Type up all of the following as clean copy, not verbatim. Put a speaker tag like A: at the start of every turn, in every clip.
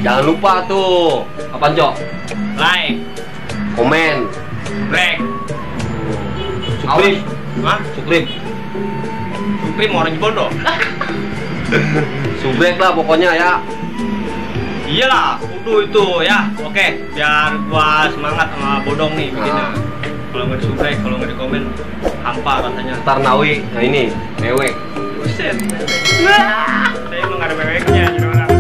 A: Jangan lupa tuh. Apaan, Cok?
B: Like,
A: Komen.
B: break.
A: Subscribe.
B: Hah?
A: Subscribe.
B: Suprim orang bodoh.
A: Subscribe lah pokoknya ya.
B: Iyalah, kudu itu ya. Oke, biar gua semangat sama bodong nih bikinnya. Kalau nggak di subscribe, kalau nggak di komen, hampa rasanya.
A: Ntar Nawi, nah ini, mewek.
B: Buset. Saya emang nggak ada meweknya, jadi orang.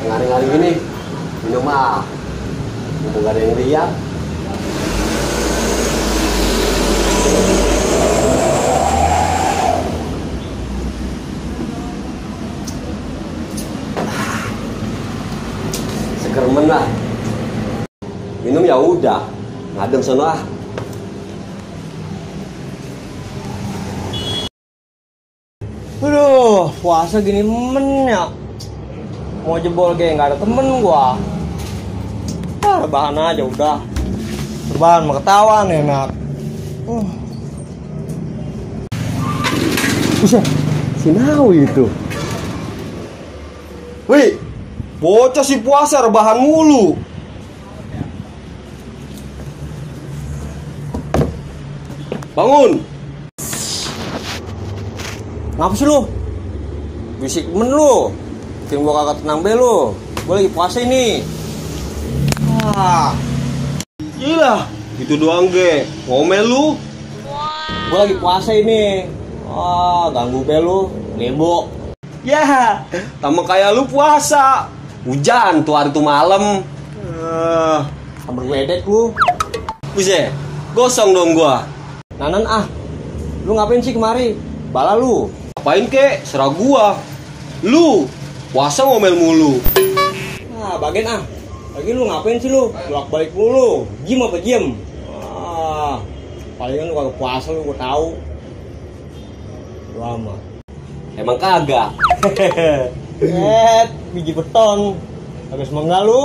A: Ngari-ngari gini, minum ah. Mumpung gak ada yang lihat. Segermen lah. Minum ya udah, ngadem sono ah.
C: Aduh, puasa gini men ya. Mau jebol kayak nggak ada temen gua. Rebahan aja udah. Rebahan mah ketawa enak.
A: Buset, si Nawi itu.
C: Wih, bocah si puasa rebahan mulu.
A: Bangun.
C: Ngapa sih lu? Bisik men lu. Bikin gua kagak tenang be lu. Gua lagi puasa ini.
A: Gila, itu doang ge. Ngomel lu.
C: Gua lagi puasa ini. Ganggu be lu. Nebo.
A: Ya, sama kayak lu puasa. Hujan tuh hari tuh malam.
C: Kabar wedek lu.
A: Buset, gosong dong gua.
C: Nanan ah. Lu ngapain sih kemari? Bala lu.
A: Apain kek? Serah gua. Lu puasa ngomel mulu.
C: Bagian ah. Lagi lu ngapain sih lu? Bolak balik mulu. Gym apa gym? Palingan lu kagak puasa lu gua tahu. Lama.
A: Emang kagak.
C: Biji beton. Habis mengal lu.